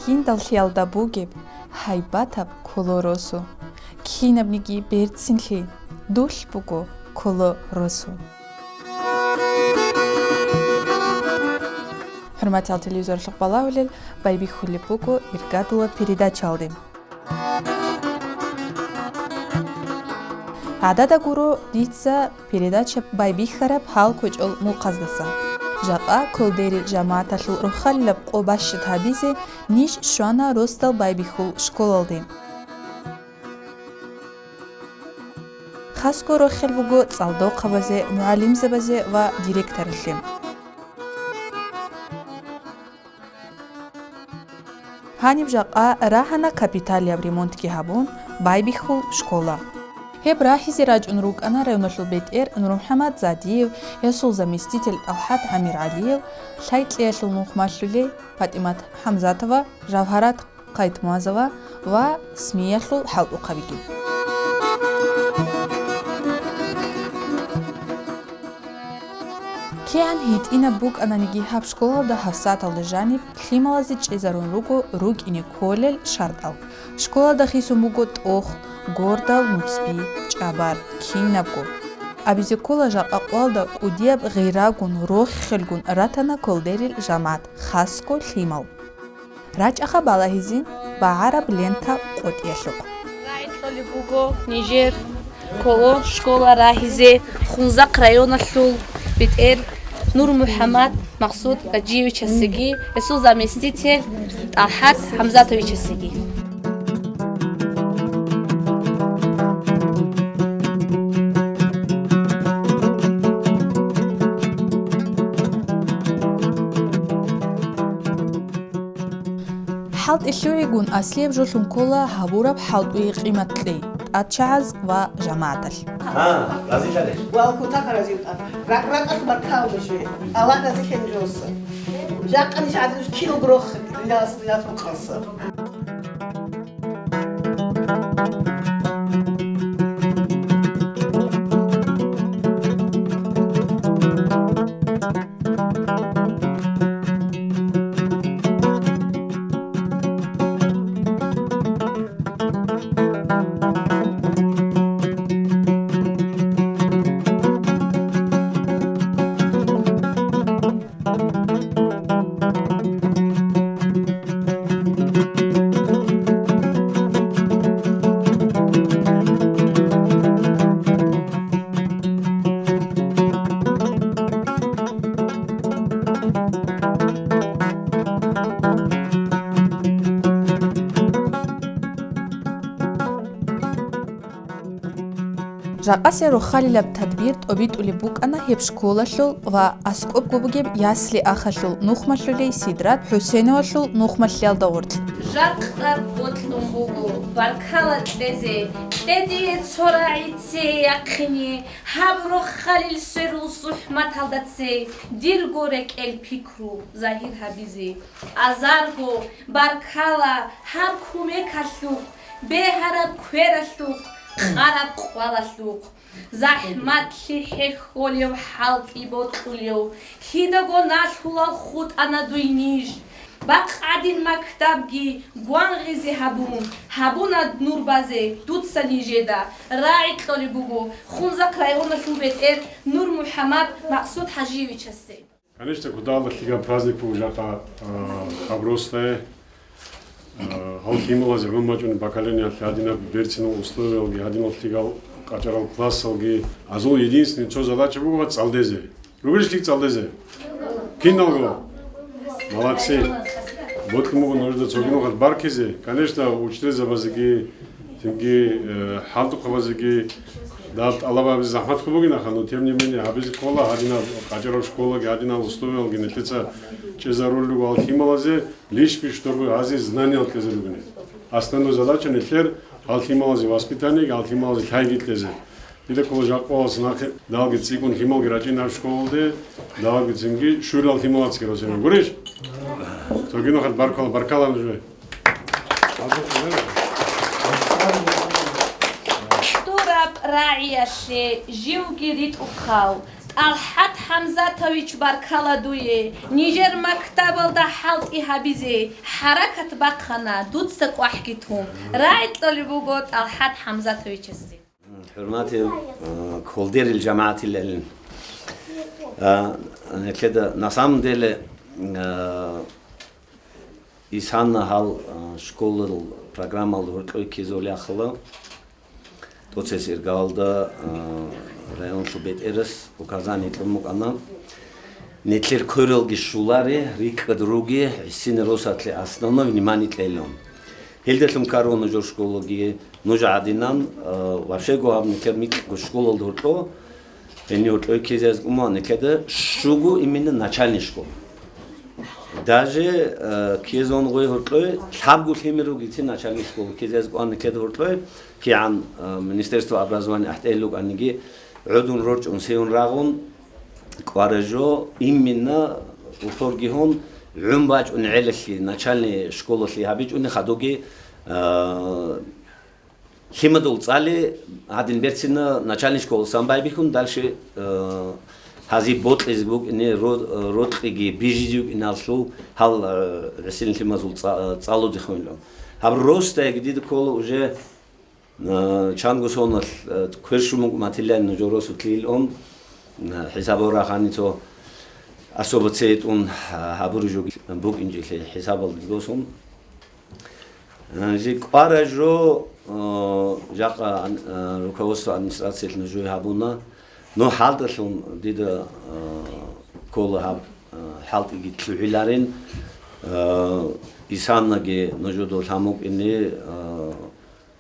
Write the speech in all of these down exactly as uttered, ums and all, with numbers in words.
Киндаллъиялда бугеб гьайбатаб кколо росу. Кинабниги берцинлъи, дулъ буго кколо росу. ХӀурматиял телевизоралъухъ балагьулел, байбихьулеб буго иргадула передачаялде. ГӀадада гуро дица передача байбихьараб гьал кочӀол мухъаздаса. Жакъа кулдерил жамагӀаталъул рохалилаб къо бащад гьабизе ниж щвана росдал байбихьул школалде. Хасго рохел буго цӀалдохъабазе, мугӀалимзабазе ва директоралъе. Гьаниб жакъа рагьана капиталияб ремонтги гьабун, байбихьул школа. Гьеб рагьизе рачӀун рукӀана районалъул бетӀер НурмухӀамад Задиев, гьесул заместитель ТӀалхӀат ГӀамиргӀалиев, лъай кьеялъул нухмалъулей ПатӀимат ХӀамзатова, Жавгьарат Къайтмазова ва СМИ-ялъул хӀалтӀухъабиги. КигӀан гьитӀинаб букӀананиги гьаб школалда гьабсагӀаталда жаниб лъималазе чӀезарун руго рукӀине кколел шартӀал. Школалда хисун буго тӀох, гордал нуцӀби, чӀабар, кинабго. Абизе ккола, жакъа къоялда кӀудияб гъирагун, рохелгун ратана кулдерил жамагӀат, хасго лъимал. РачӀаха балагьизин багӀараб лента къотӀиялъухъ. РагӀи кьолеб буго нижер кколо школа рагьизе Хунзахъ районалъул бетӀер НурмухӀамад Максуд Гаджиевичасеги, гьесул заместитель ТӀалхӀат ХӀамзатовичасеги. ХӀалтӀи лъугӀигун аслияб жолъун ккола гьабураб хӀалтӀуе къимат кьей тӀадчагӀаз ва жамагӀаталъ. Гьа, разилъадеш. Вал кутак разилтӀа. Ракъ-ракъалъ баркал нужее. Аллагь разилъе нуж. Жакъа ниж гӀадин киналго рохел, динас, динас рукъалса. Жакъасеб рохалилаб тадбир тӀобитӀулеб букӀана гьеб школалъул ва аскӀобго бугеб ясли-ахалъул нухмалъулей Сидрат ХӀусеновалъул нухмалъиялда гъоркь. Жакъа бокьун буго баркала кьезе, кье дие цо рагӀи цее яхъине, гьаб рохалил сверул зухӀматалда цей дирго рекӀел пикру загьир гьабизе. Азарго баркала гьаб кумекалъухъ, бегьараб квералъухъ, къараб къвалалъухъ. ЗахӀматлъи хӀехьолев, хӀалтӀи бокьулев, лъидаго налъулал хутӀана дуй ниж. Бакъ гӀадин мактабги гвангъизе гьабун, гьабуна нур базе дуца нижеда. РагӀи кьолеб буго Хунзахъ районалъул бетӀер НурмухӀамад Максуд ХӀажиевичасде. Конечно, кутакалда лъикӀаб праздник буго жакъа, а, гьаб росдае, а, гьал лъималазе гӀун бачӀунеб поколениялъе гьадинаб берцинал условиялги, гьадинал лъикӀал къачӀарал классалги. Азул единственный цо задача буго цӀалдезе. Ругелищ лъикӀ цӀалдезе? Киналго? Молодцы. Бокьун буго нужда цоги нухалъ баркизе. Конечно, учительзабазеги, цинги, э, хӀалтӀухъабазеги даб тӀалаб гьабизе захӀмат бугин, аха, но тем не менее гьабизе ккола, гьадинаб къачӀараб школаги, гьадинал условиялги нилъеца чӀезарулел руго гьал лъималазе, лишь бы чтобы гьазе знания кьезе ругин. Основной задача нилъер гьал лъималазе воспитаниеги, гьал лъималазе лъайги кьезе. Дида ккола жакъа къоялъ нахъе далги цӀикӀкӀун лъималги рачӀин гьаб школалде, далги цинги щурал лъималацги росине. Гурищ? Цоги нухалъ баркала, баркала нужее. Дураб рагӀиялъе живги ритӀухъав, ТӀалхӀат ХӀамзатович, баркала дуе, нижер мактабалда хӀалтӀи гьабизе хӀаракат бахъана, дуца кӀвахӀги тун. Рагьи кьолеб буго ТӀалхӀат ХӀамзатовичасде. ХӀурматияв, а, кколдерил жамагӀатилалин. А, нилъеда, на самом деле, а, Исана гьал, а, школал программалда гьоркьой ккезулехъала, тӀоцес иргалда, а, районлъул бетӀерас указание кьун букӀана, нилъер квералги щолари, рикӀкӀад руги, гӀисина росатлъи основное внимание кьелун. Гьелдалъун ккарун нужер школаги, нуж гӀадинан, а, вообще-го гьаб нилъер микьго школалда гьоркьо, гьенив гьоркьой ккезариз кӀумуан нилъеда щуго именно начальный школа. Даже, э, ккезун гъой гьоркьой, лъабго лъимер ругелцин начальный школа ккезариз кӀуан нилъеда гьоркьой, кигӀан, э, Министерство образования ахӀтӀел рукӀаниги, гӀодун рорчӀун сеюн рагъун, кӀвара жо, именно упорги гьун, гӀун бачӀун гӀелалъе, начальный школалъе гьабичӀуни хадуги, э, Лъимадул цӀали гьадин берцина начальный школасан байбихьун, дальше, э, гьазиб бокьизе букӀине, ро-, рокьиги бижизе букӀиналъул гьал, э, гӀисин лъимазул цӀа-, цӀалудихъунилан. Гьаб росдаги дида ккола уже, э, чанго соналъ, э, кверщун букӀун батилан нужер росулъилан, э, хӀисаб орахани цо особо цейтӀун, э, гьабуружо букӀинчӀелъи хӀисабалда босун. Э, жи кӀвара жо, э, жакъа ан-, э, руководство администрациялъ нужее гьабуна. Ну, хӀалтӀалъун дида, э, ккола гьаб, э, хӀалтӀиги лъугӀиларин. Э, Исаннаги нужеда лъан букӀине, э,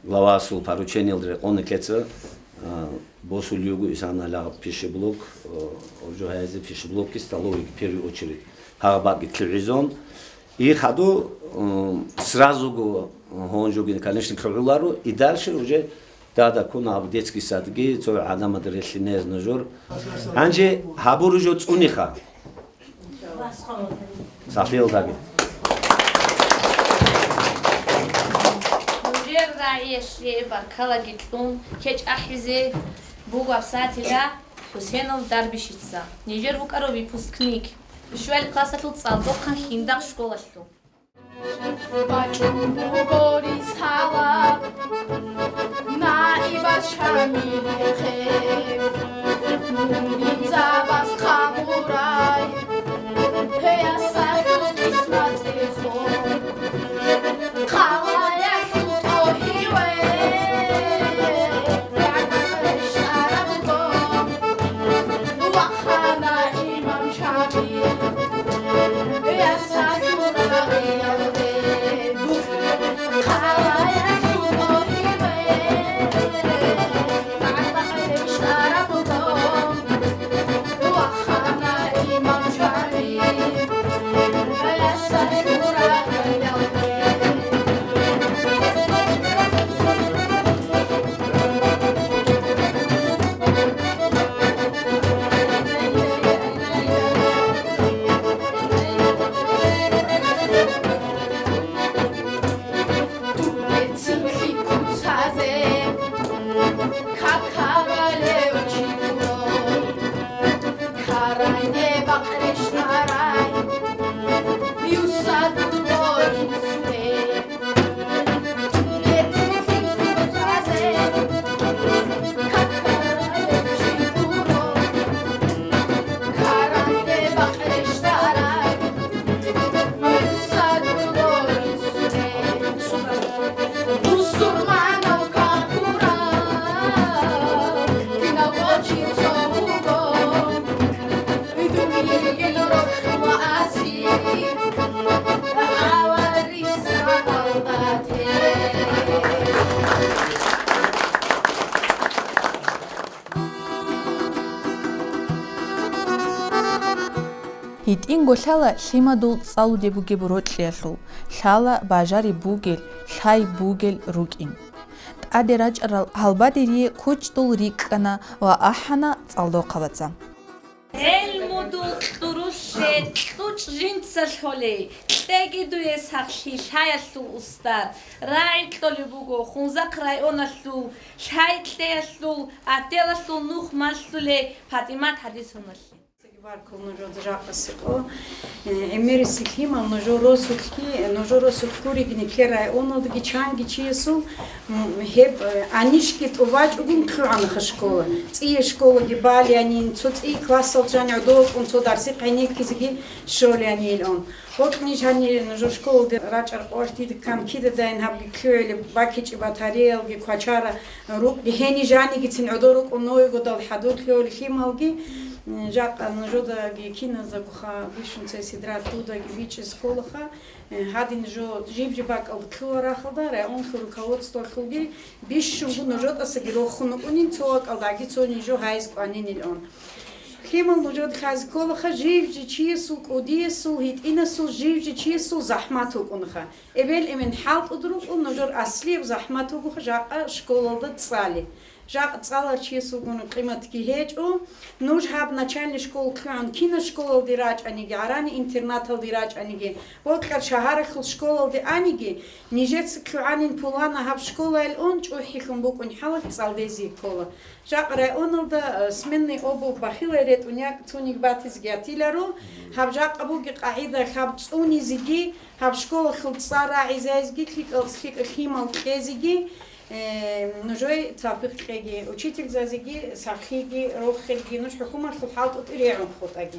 главасул поручениялда рекъон нилъеца, э, босулев вуго Исанна гьале пищеблок, э, жо гьайзе пищеблокги столовыйги в первую очередь. Гьаб бакӀги лъугӀизун. И хаду, м, сразуго, м, гьон жугин, конечно, лъугӀуларо, и дальше уже дада ккун абу детский садги, цо гӀадамазда релълъинез нужер. Гьанже гьабуружо цӀуниха. Сахлиялдаги. Нужер рагӀиялъе баркалаги кьун, кечӀ ахӀизе буго абсатила ХӀусенов Дарбишица. Нижер вукӀаро выпускник. Щуялъ классалъул цӀалдохъан Хиндагъ школалъул. БачӀун буго рисалат наибас Шамилихъе, муридзабаз хъамурай, гьеясалъул кисматӀехун, хъалаялъул тӀогьиве, рагӀарищ арабго. Вахана имам Шамил, ясалъул рагӀиялде, хъалаялъул тӀогьиве, рагӀарищ арабго. Вахана имам Шамил, ясалъул рагӀиялде. ГьитӀинго лъала лъимадул цӀалуде бугеб рокьиялъул, лъала бажари бугел, лъай бугел рукӀин. ТӀаде рачӀарал гьалбадерие кучӀдул рикӀкӀана ва ахӀана цӀалдохъабаца. ГӀелмудул кьурулъ Те кьучӀ жинца лъолей, кьеги дуе сахлъи лъаялъул устар. РагӀи кьолеб буго Хунзахъ районалъул лъай кьеялъул отделалъул нух малъулей ПатӀимат ХӀадисовналъе. Баркул нужеда жакъасеб къо. Э, гӀемерисел лъимал нужер росулъги, нужер росулъ гуриги нилъер районалдаги чанги чиясул, м, гьеб, э, анищги тӀубачӀого кьугӀанаха школа. ЦӀие школаги балеянин, цо цӀие классалда жанив гӀодов вукӀун цо дарсихъ гӀенеккизеги щолеянин он. Гьоркьниж гьанир нужер школалде рачӀарал къоялъ дида ккан кидадайин гьабги кьугӀилеб бакичӀеб батареялги квачара рукӀги гьениж жанигицин гӀодор рукӀун новый годал хӀадур лъугьулел лъималги, м, жакъа нужедаги киназдаго ха бищун цей Сидрат дудаги бичӀчӀизе кколаха, э, гьадин жо жиб-жиб бакӀалда кьугӀарахъалда, районлъул руководстволъулги бищунго нужедасаги рохун вукӀунин цо бакӀалдаги цо нижо гьайз кӀванинилан. Лъимал нужеда хьазе кколаха, жив-жив чиясул, кӀудиясул, гьитӀинасул, жив-жив чиясул захӀмат вукӀунаха. Эбел-эмен хӀалтӀуда рукӀун нужер аслияб захӀмат вугоха жакъа школалда цӀали. Жакъа цӀаларав чиясулгун къиматги гьечӀо. Нуж гьаб начальный школа лъугӀун кинаб школалде рачӀаниги, гӀарани интернаталде рачӀаниги, бокьараб шагьаралъул школалде аниги, нижеца лъугӀанин пулана гьаб школайилан чӀухӀилъун букӀунеб хӀалалъ цӀалдезе ккола. Жакъа районалда, э, сменный обувь бахилай ретӀун як цуниг батизеги гьатиларо. Гьаб жакъа бугеб къагӀида гьаб цӀунизеги, гьаб школалъул цӀар рагӀизайзеги, лъикӀал-лъикӀал лъимал кьезеги, э, нужее тавфикъ кьеги, учительзазеги, сахлъиги, рохелги, нуж хӀукуматалъул хӀалтӀутӀи регӀун хутӀаги.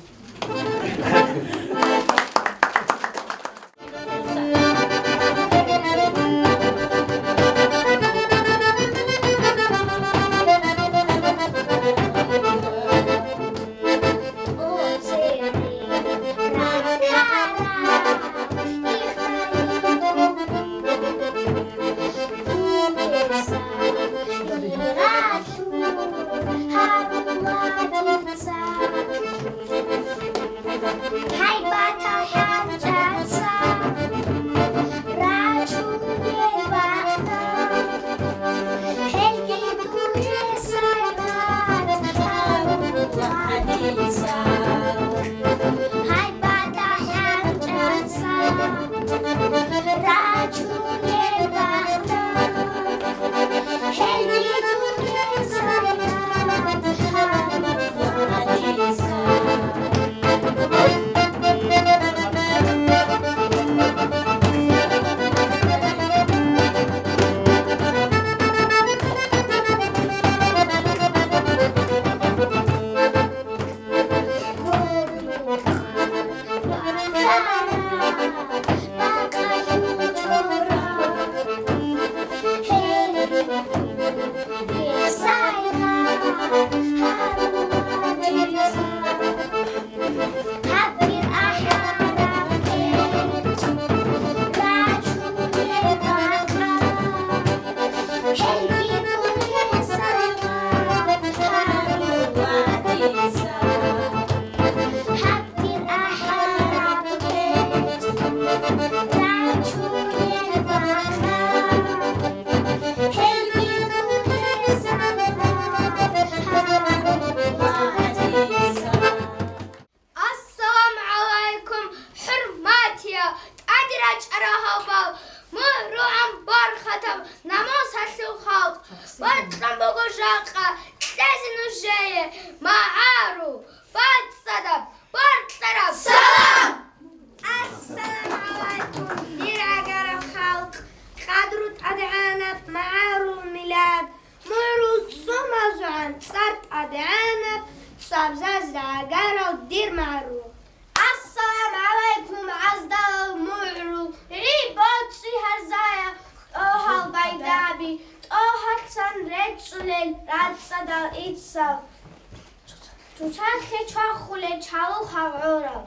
Ассаламу гӀалайкум, хӀурматиял тӀаде рачӀарал гьалбал, мугӀрулгӀан бархатаб намусалъул халкъ! Бокьун буго жакъа кьезе нужее магӀарул, бацӀцӀадаб, бокьараб салам! Ассаламу гӀалайкум, дир гӀагарал халкъ, къадру тӀадегӀанаб магӀарул милад, мугӀрул цӀумазегӀан цӀар тӀадегӀанаб, цӀабзазда гӀагарал дир магӀарул. Ассаламу гӀалайкум, гӀаздалал мугӀрул, гӀи-боцӀи гьарзаяб тӀогьал байдаби, тӀогьалъан речӀчӀулел рацӀцӀадал иццал. Цоцалъе чвахулел чалухъал гӀорал.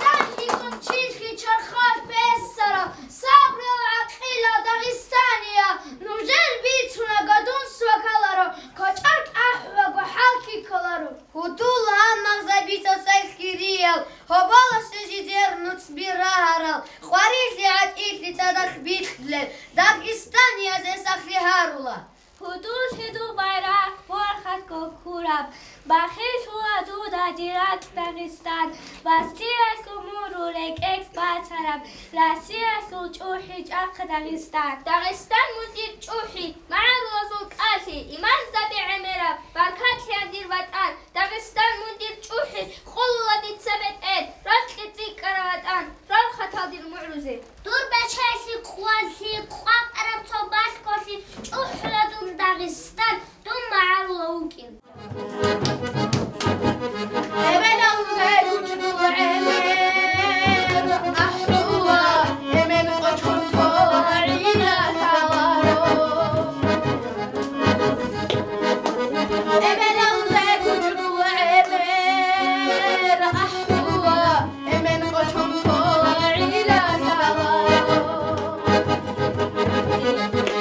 ТӀадегӀанлъун чилъи чархал бесарал, сабру гӀакъилал дагъистаниял, нужер бицуна гадун свакаларо, кочӀар тӀахӀулаго хӀалхьи кколаро. Гьудул гьанагъзаби цацӀай хириял, гьоболасе жидер нуцӀби рагьарал, къварилъи гӀатӀилъи цадахъ бикьулел, дагъистаниязе сахлъи гьарула. Гьудуллъидул байрахъ борхатго ккураб, бахиллъула дуда дир ракь Дагъистан, Баслиялъул мурул рекӀелъ бацараб, Россиялъул чӀухӀи чӀахъа Дагъистан. Дагъистан мун дир чӀухӀи, магӀарулазул кӀалъи, имамзаби гӀемераб, баркатлъияб дир ватӀан. Дагъистан мун дир чӀухӀи, къулула дица бетӀер, ракьги цӀикӀкӀараб ватӀан, рорхатал дир мугӀрузе. Дур бечелъи къвалъи, къвакъараб цо балъголъи, чӀухӀула дун Дагъистан, дун магӀарула вукӀин. Эбелалде гучӀдул гӀемер ахӀула, эмен къочон тола гӀила лъаларо. Эбелалде гучӀдул гӀемер ахӀула, эмен къочон тола гӀила лъаларо.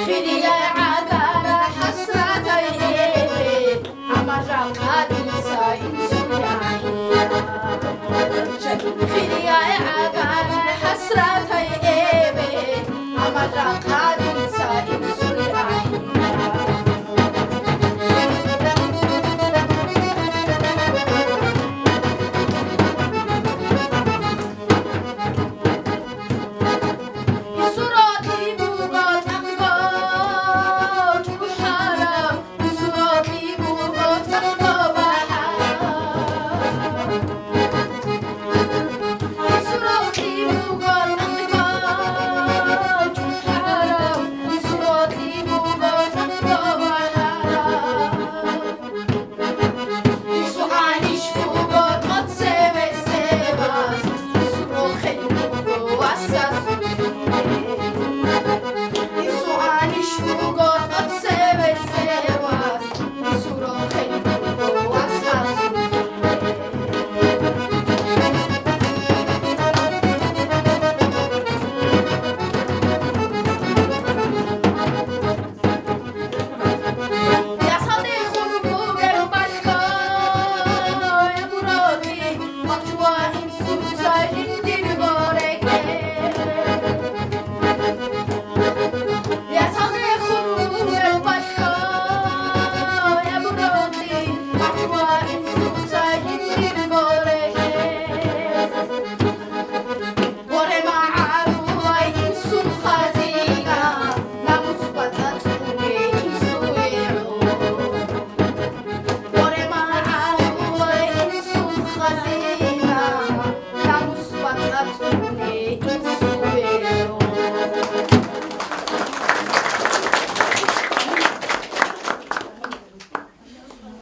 Хирияй гӀагара хӀасратай эбе, амма жакъа дица инсуяхӀия. Хирияй гӀагара хӀасратай эбе, амма жакъа дица инсуяхӀия.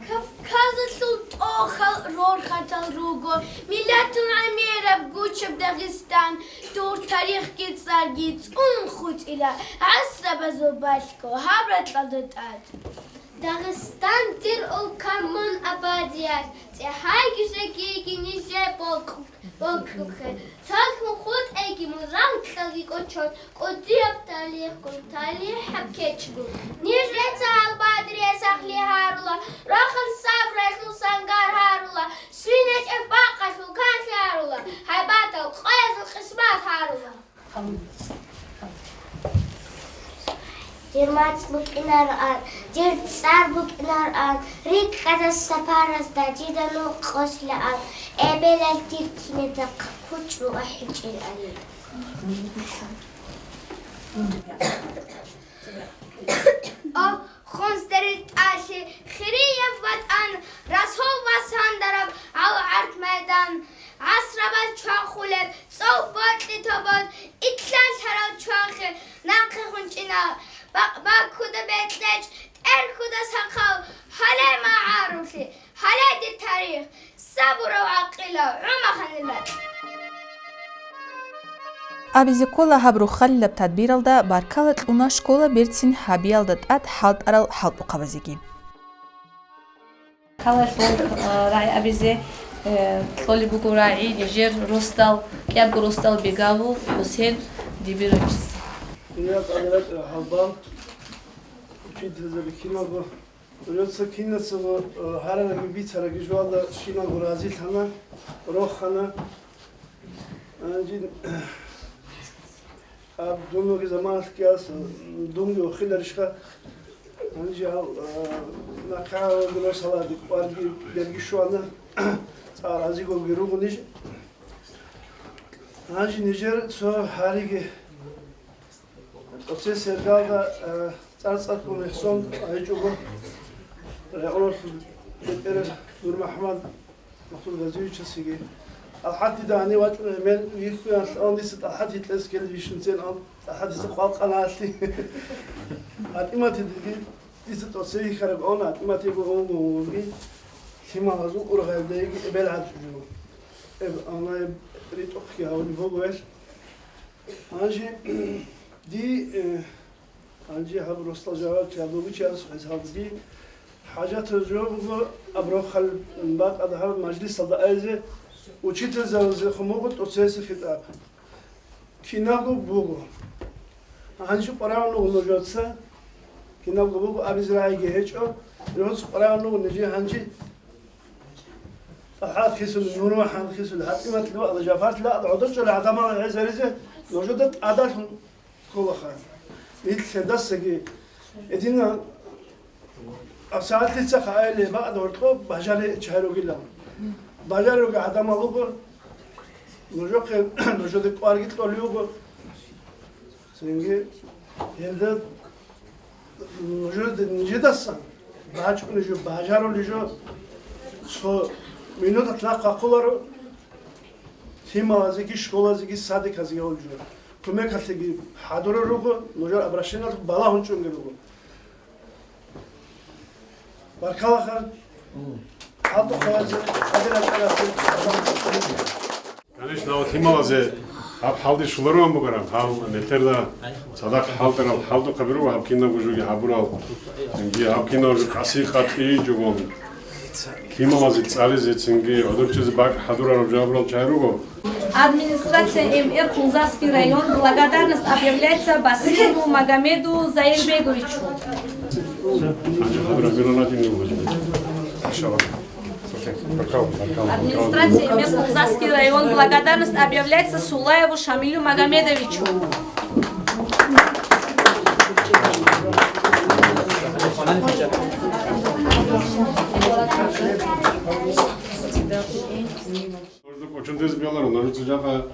Кавказалъул тӀохал рорхатал руго, миллатул гӀемераб гучаб Дагъистан, дур тарихги цӀарги цӀун хутӀила, гӀасрабазул балъго гьаб ракьалда тӀад. Дагъистан, дир улка, мун абадият, цӀехайги жегиги нижер бокьухъе. Цоги хутӀеги мун рагъ кьаги кӀочон, кӀудияб талихъгун, талихӀаб кечгун. Ниж рецц гьалбадри эсахълъи гьарула, рохел сабралъул сангар гьарула, свинечӀеб бакъалъул канлъи гьарула, гьайбатал къоязул къисмат гьарула. Дир мацӀ букӀинароан, дир цӀар букӀинароан, рикӀкӀадаса сапаразда дида нух къосилаан, эбелалъ дир кинеда хъучӀ бугӀа хӀечӀилаан. О, хунздери тӀалъи, хирияб ватӀан, расул васандараб гьал гӀарт майдан, гӀасрабаз чвахулеб цӀов бокьи тобоз, итлъалъарав чвахи нахъе хунчӀина, бакъбаккуда бекьечӀ, тӀерхьуда сахал, гьале магӀарулъи, гьале дир тарих, сабурав гӀакъилав ГӀумаханила. Абизе ккола гьаб рохалилаб тадбиралда баркала кьуна школа берцин гьабиялда тӀад хӀалтӀарал хӀалтӀухъабазеги. Калалъул, а, рагӀи абизе, э, кьолеб буго рагӀи нижер росдал, кӀиябго росдал Бегавул ХӀусен Дибировичица. Куя кьалиракь гьалбал, учительзаби киналго, гьорцо кинацаго, э, гьарараги бицараги жугьалда щиналго разилъана, рохана. Гьанжин, гьаб дун вугеб заманалъ кӀияс, дунги вохиларищха? Гьанже ал, а, нахъа гьаваги росалади кӀварги берги щвана, цӀа разиго руго ниж. Гьанже нижер цо гьариги тӀоцесеб иргалда, а, цӀар-цӀарккун рехсон гьечӀого, регӀололъул бетӀерас Нурмухьамад Махсуд Газиевичасиги. ТӀалхӀат дида гьанив вачӀун гьемен вихьуялъ, ан дица ТӀалхӀат гьикьес ккел вищунцин, ан ТӀалхӀат дица къвалкъана алъи. ГьатӀимати диги, дица тӀоцевихьараб ан ГьатӀиматиго унгун вугоги, лъималазул ургъайдайги эбел гӀачӀуджу. Эб ана эб ритӀухъги гьавулеб буго гьелъ. Гьанже ди, э, Гьанже гьаб росдал жаваб кколеб буго чияс гьез гьабги. ХӀажатаб жо буго, аб рохел бакӀалда гьаб мажлисалда айзе, учительзабазе хъумого тӀоцеси хитӀаб. Кинабго буго. Гьанже къварагӀун вуго нужеца. Кинабго буго абизе рагӀиги гьечӀо. Нужеца къварагӀун вуго нижее гьанже. ТӀалхӀат хисун, Нурмухьамад хисун, ГьатӀимат лъугьа, Жафар лъугьа, гӀодор чӀола гӀадамал гьезаризе, нужеда тӀадалъун кколаха. Нилъ лъедасаги, гьедина, абсагӀатлъица хъайиле бакӀ гьоркьоб бажари чагӀи ругилан. Бажари руги гӀадамал руго, нужехъе, нужеда кӀварги кьолев вуго. Цинги гьелда нужеда, нижедасан бачӀунеб жо, бажарулеб жо, цо минуталъ нахъ бахъуларо, лъималазеги, школазеги, садиказеги гьавулеб жо. Кумекалъеги хӀадурал руго, нужер обращениялъухъ балагьун чӀунги руго. Баркалаха. ХӀалтӀухъабазе, хӀадурал чагӀазе. Конечно, гьал лъималазе гьаб хӀалде щолароан бугоан, гьал нилъерда цадахъ хӀалтӀарал хӀалтӀухъаби руго гьаб кинабго жоги гьабурал, цинги гьаб кинабго жо къаси къатӀи жугьун. Лъималазе цӀализе, цинги гӀодор чӀезе бакӀ хӀадурараб жо гьабурал чагӀи руго. Администрация МР, Хунзахский район, благодарность объявляется Басирову Магомеду Заирбеговичу. Гьанже хадур Амиран Владимирович. Администрация МР, Хунзахский район, благодарность объявляется Сулаеву Шамилю Магомедовичу. Нужда кӀочон тезе бегьуларо, нужеца жакъа,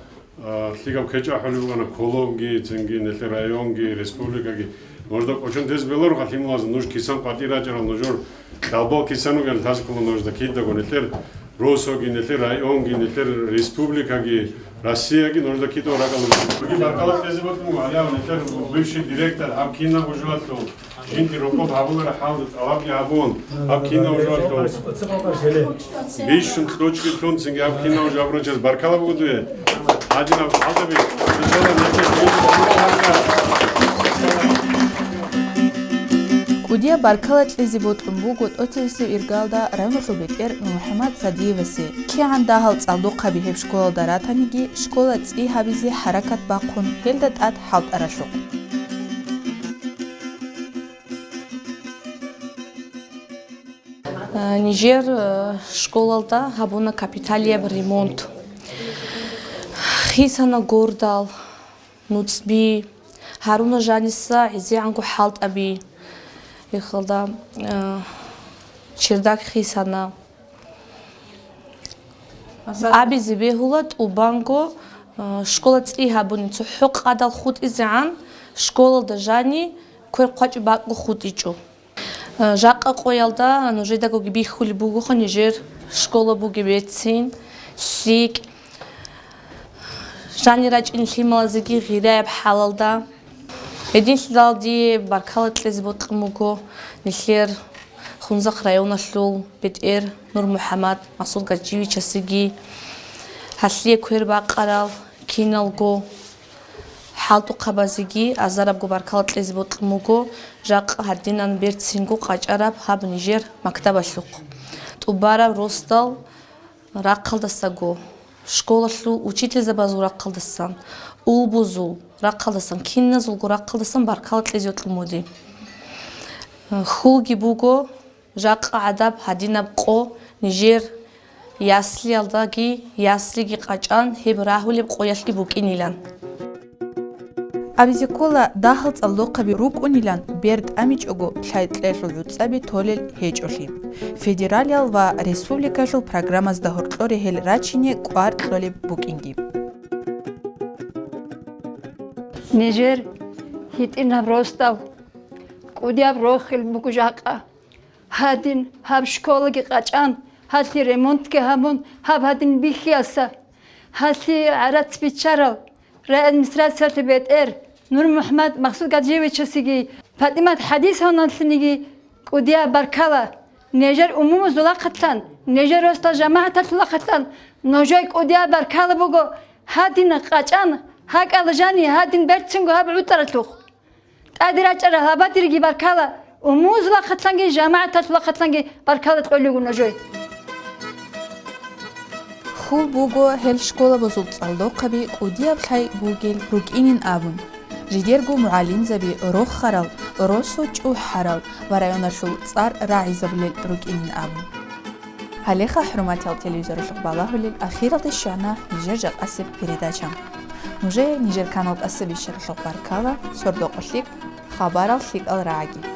а, лъикӀаб кечӀ ахӀулеб бугоан Колобги, цинги нилъер районги, республикаги. Нужда кӀочон тезе бегьуларо, лъималазда нуж кисан къватӀир рачӀарал, нужер далбал кисан ругел, лъазе ккола нужда кидаго, нилъер росоги, нилъер районги, нилъер республикаги, Россияги нужда кидаго ракӀалда. Баркала кьезе бокьун буго, гьале нилъер бывший директор, гьаб кинабго жоялъул. Жинди рокъоб гьабулареб хӀалда тӀалабги гьабун, гьаб кинабго жоялъул бищун точки лъун цинги гьаб кинабго жо гьабурав чияс баркала буго дуе. Гьадинаб хӀалдаби, иншалла, нилъер жинди рокъоб гьабула. КӀудияб баркала кьезе бокьун буго тӀоцересеб иргалда районалъул бетӀер МухӀаммад Садиевасе. КигӀан дагьал цӀалдохъаби гьеб школалда ратаниги, школа цӀи гьабизе хӀаракат бахъун, гьелда тӀад хӀалтӀаралъухъ. Э, нижер, э, школалда гьабуна капиталияб ремонт. Хисана гордал, нуцӀби, гьаруна жаниса гӀезегӀанго хӀалтӀаби. Эхалда, э, чердак хисана. Абизе бегьула тӀубанго, э, школа цӀи гьабуни цохӀо къадал хутӀизегӀан, школалда жани квер-хъвачӀ бакӀго хутӀичӀо. Э, жакъа къоялда нужедагоги бихьулеб бугоха нижер школа бугеб берцин, лъикӀ, жани рачӀин лъималазеги гъираяб хӀалалда. Гьединлъидал дие баркала кьезе бокьун буго нилъер Хунзахъ районалъул бетӀер НурмухӀаммад Масудгажиевичасеги, гьалъие квер бакъарал киналго хӀалтӀухъабазеги азарабго баркала кьезе бокьун буго жакъа гьадинан берцинго къачӀараб гьаб нижер мактабалъухъ. ТӀубараб росдал рахъалдасаго, школалъул учительзабазул рахъалдасан, улбузул рахъалдасан, киназулго рахъалдасан баркала кьезе бокьун буго. Хьулги буго, жакъа гӀадаб гьадинаб къо нижер яслиялдаги, яслиги къачӀан, гьеб рагьулеб къоялъги букӀинилан. Абизе ккола дагьал цӀалдохъаби рукӀунилан бер тӀамичӀого лъай-кьелъул гӀуцӀаби толел гьечӀолъи. Федералиал ва республикалъул программазда гьоркьоре гьел рачине кӀвар кьолеб букӀинги. Нижер гьитӀинаб росдал кӀудияб рохел буго жакъа. Гьадин гьаб школаги къачӀан, гьалъи ремонтги гьабун, гьаб гьадин бихьиялса. Гьалъи гӀарац биччарал, райадминистрациялъе бетӀер НурмухӀмад Махсудгаджиевичасиги, ПатӀимат ХӀадисовналъиниги кӀудияб баркала. Нижер умумузулахъатлъан, нижер росдал жамагӀаталъулахъатлъан нужее кӀудияб баркала буго, гьадин къачӀан, гьакӀала жани гьадин берцинго гьаб гӀутӀаралъухъ. ТӀаде рачӀарал гьабадирги баркала, умумузулахъатлъанги жамагӀаталъулахъатлъанги баркала кьолеб буго нужее. Хьул буго гьел школабазул цӀалдохъаби кӀудияб лъай бугел рукӀинин абун, жидерго мугӀалимзаби рохарал, росу чӀухӀарал ва районалъул цӀар рагӀизабулел рукӀинин абун. Гьалеха, хӀурматиял телевизоралъухъ балагьулел ахиралде щвана нижер жакъасеб передача. Нужее нижер канал тӀаса бищаралъухъ баркала, сордо-къо лъикӀ, хабарал лъикӀал рагӀаги.